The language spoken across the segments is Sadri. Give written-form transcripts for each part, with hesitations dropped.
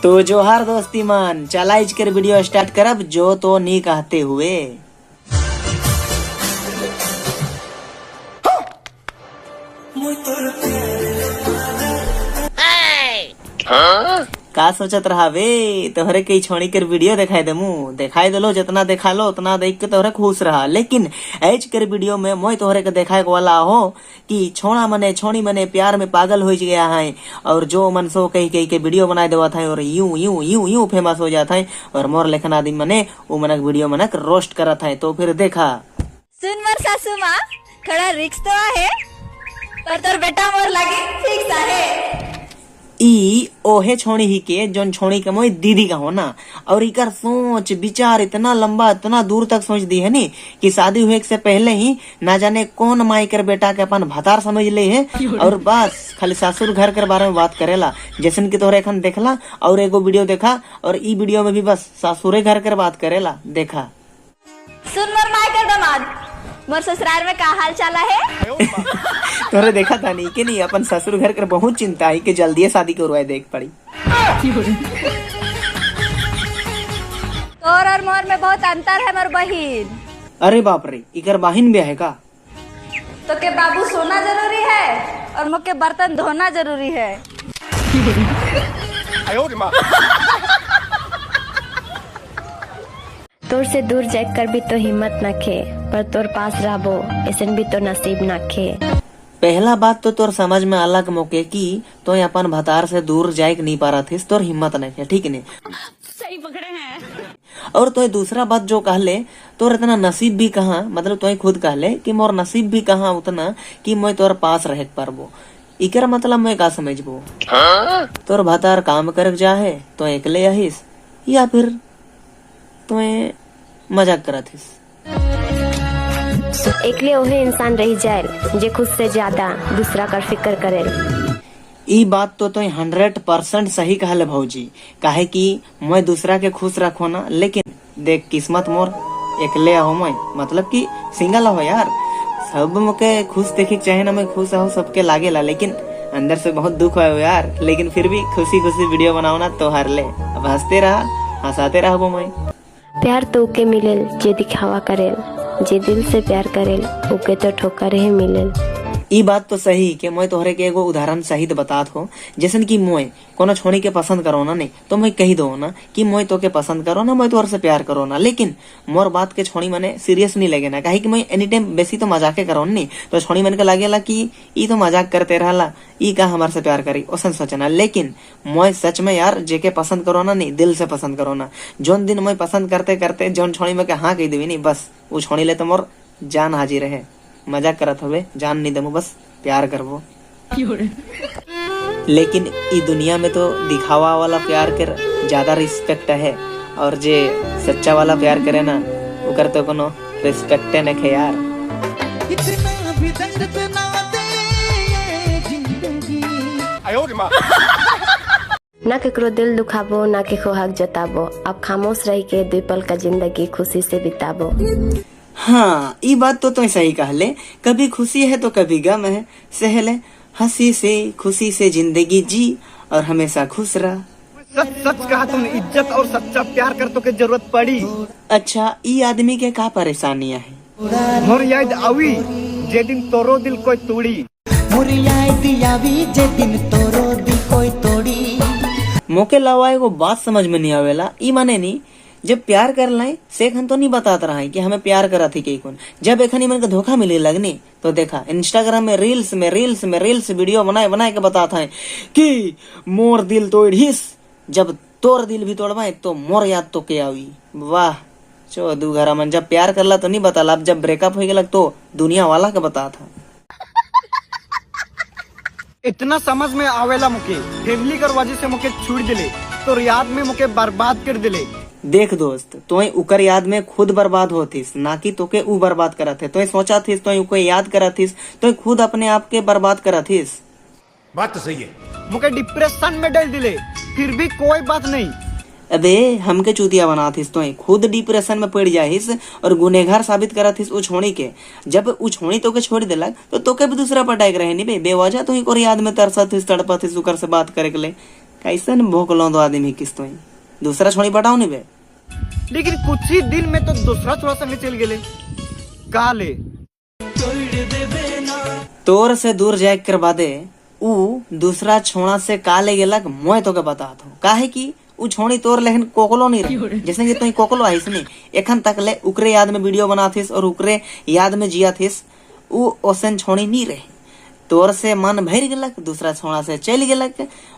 तो जोहार दोस्ती मन, चलाइज कर वीडियो स्टार्ट करब जो तो नहीं कहते हुए। का सोचत रहा बे, तोहरे के छोड़ी कर वीडियो दिखाई देमू, दिखाई देलो जितना देखा लो उतना देख के तोहरे खुश रहा। लेकिन एज कर वीडियो में मोय तोहरे के दिखाए वाला हो कि छोड़ा मने छोड़ी मने प्यार में पागल हो गया है और जो मन सो कही कही के वीडियो बनाए देवत है और यूं यूं यूं यूं फेमस हो जाता है और मोर लेखन आदमी मने वो मनक वीडियो मनक रोस्ट करत है। तो फिर देखा सुन मोर सासू माँ, थोड़ा रिक्स तो है पर तोर बेटा मोर लागे फिक्स आहे। ई ओहे छोड़ी ही के जोन छोड़ी के मोई दीदी का हो ना, और इकर सोच विचार इतना लंबा इतना दूर तक सोच दी है नी कि शादी हुए से पहले ही ना जाने कौन माई कर बेटा के अपन भतार समझ ले है और बस खाली सासुर घर के बारे में बात करेला। जैसन की तोहरे एखन देखला और एगो वीडियो देखा और ई वीडियो में भी बस सासुरे घर के बात करेला। देखा सुन मोर माई कर दमाद, मोर ससुराल में का हाल चाला है। तोहरे देखा था नहीं कि नहीं अपन ससुर घर कर बहुत चिंता है कि जल्दी शादी करवाए देख पड़ी। तोर और मोर में बहुत अंतर है मोर बहिन। अरे बाप रे, इकर बहिन भी है का? तो के बाबू सोना जरूरी है और मोके बर्तन धोना जरूरी है। तोर से दूर जाए कर भी तो हिम्मत न खे, पर तोर पास रहबो ऐसन भी तो नसीब न खे। पहला बात तो तोर समझ में अलग मौके की तो अपन भतार से दूर जाए नहीं पा रहा थे, तोर हिम्मत नहीं है, ठीक नहीं सही पकड़े हैं। और तो दूसरा बात जो कहले तोर इतना नसीब भी कहाँ, मतलब तो खुद कहले कि मोर नसीब भी कहाँ उतना कि मैं तोर पास रह पारबो। इकर मतलब मैं का समझबो, तोर भतार काम कर जाहे तो एकले आहिस या फिर तो मजाक करत हिस। एकले ओहे इंसान रह जाए जे खुद से ज्यादा दूसरा कर फिक्र करे। ई बात तो 100% सही कहले भौजी, काहे कि मैं दूसरा के खुश रखो ना, लेकिन देख किस्मत मोर एकले हो मैं, मतलब कि सिंगल हो यार। सब मोके खुश देखे चाहे ना, मैं खुश हो सबके लागेला, लेकिन अंदर से बहुत दुख हो यार, लेकिन फिर भी खुशी खुशी वीडियो बनाओ ना तो हार ले। अब हंसते रहा हंसाते रहा वो मैं। प्यार तो ओके मिलेल जे दिखावा करेल, जे दिल से प्यार करेल ओके तो ठोकर ही मिलेल। ई बात तो सही कि मैं तोहरे के एगो उदाहरण सहित बतात हो, जैसन कि मोय कोनो छोड़ी के पसंद करो ना नहीं तो मैं कही दो ना कि मोय तो के पसंद करो ना, मैं तोहर से प्यार करो ना, लेकिन मोर बात के छोड़ी मने सीरियस नहीं लगे ना, काहे कि मैं एनी टाइम बेसी तो मजाके करो नहीं, तो छोड़ी मन के लागेला कि ई तो मजाक करते रहला, ई का हमार से प्यार करी ओसन सोचना। लेकिन मोय सच में यार जेके पसंद करो ना नहीं, दिल से पसंद करो ना, जोन दिन मैं पसंद करते करते जोन छोड़ी में के हाँ कही देवी नहीं, बस वो छोड़ी ले तो मोर जान हाजिर है। मजाक करत हवे, जान नहीं दमो, बस प्यार करबो। लेकिन ई दुनिया में तो दिखावा वाला प्यार कर ज्यादा रिस्पेक्ट है और जे सच्चा वाला प्यार करे ना ओकर तो कोनो रिस्पेक्ट नहीं है यार। इतना भी दर्द ना दे ये जिंदगी। ना केकरो दिल दुखाबो ना केकरो हक जताबो, अब खामोश रह के दुई पल का जिंदगी खुशी से बिताबो। हाँ ई बात तो सही कहले, कभी खुशी है तो कभी गम है, सहले हंसी से खुशी से जिंदगी जी और हमेशा खुश रह। सच सच कहा तुमने, इज्जत और सच्चा प्यार कर तो के जरूरत पड़ी। अच्छा ई आदमी के का परेशानी है? मोर याद आवी जे दिन तोरो दिल कोई तोड़ी। मोर याद आवी जे दिन तोरो दिल कोई तोड़ी। मोके लवा एगो बात समझ में नहीं आवेला, ई माने नहीं जब प्यार कर लाए सेखन तो नहीं बताता रहा है कि हमें प्यार करा थी कौन, जब एखन मन के धोखा मिले लगनी तो देखा इंस्टाग्राम में रील्स में रील्स में रील्स वीडियो बनाए बनाए के बताता है कि मोर दिल तोड़ हिस, जब तोर दिल भी तोड़वाए तो मोर याद तो के आवी। वाह चो दू घरा मन, जब प्यार करला तो नहीं बताला, अब जब ब्रेकअप हो गया तो दुनिया वाला के बता था। इतना समझ में आवेला मुके फैमिली कर वजह से मुके छोड़ दिले, तो याद में मुके बर्बाद कर दिले। देख दोस्त, तोय उकर याद में खुद बर्बाद होतीस ना कि तोके ऊ बर्बाद करत है। तोय सोचा थीस, तोय उके याद करत थीस, तोय खुद अपने आप के बर्बाद करत थीस। बात तो सही है। मुके डिप्रेशन में डाल दिले, फिर भी कोई बात नहीं। अबे हमके चूतिया बनात हिस तो खुद डिप्रेशन में पड़ जाहिस और गुनेगार साबित करत हिस उ छोड़ी के। जब उ छोड़ी तोके छोड़ देलक तो तोके भी दूसरा पटाए के रहे नी बे। बेवजह तो और याद में तरसत हिस, तड़पत हिस उकर से बात करे के ले। कैसन भोकलो दो आदमी किस तो दूसरा छोड़ी पटाओ नी बे। लेकिन कुछ ही दिन में तो दूसरा छोड़ा संगे चल गेले का ले। तोर से दूर जाए कर बादे उ दूसरा छोड़ा से का ले गेलक मोय तोके बतात हो। काहे कि उ छोड़ी तोर लेकिन कोकलो नहीं रहे, जैसे कि तुई कोकलो आइस नहीं एखन तक ले उकरे याद में वीडियो बनाथिस और उकरे याद में जिया थिस, उ ओसन छोड़ी नहीं रहे। तोर से मन भर गेलक, दूसरा छोड़ा से चल गेलक,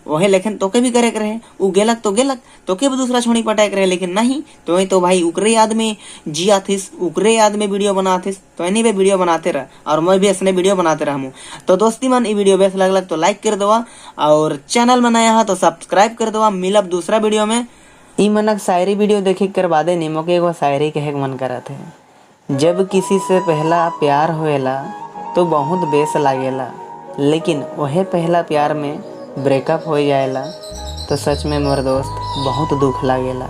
वही लेकिन तोके भी करे के रहे। उ गेलक तो गेलक, तोके भी दूसरा छोड़ी पटाए के रहे, लेकिन नहीं तो तो भाई उकरे याद में जिया थिस, उकरे याद में वीडियो बनाथिस। तो एनी भी वीडियो बनाते रह और मैं भी ऐसने वीडियो बनाते रहूं। तो दोस्ती मन ई वीडियो बेस लगलक तो लाइक कर दवा और चैनल में नया है तो सब्सक्राइब कर दवा। मिलब दूसरा वीडियो में। ई मनक शायरी वीडियो देखे कर बादे नी मोके एगो शायरी कहे के मन करत है। जब किसी से पहला प्यार होएला तो बहुत बेस लागेला, लेकिन वह पहला प्यार में ब्रेकअप हो जाएला तो सच में मोर दोस्त बहुत दुख लागेला।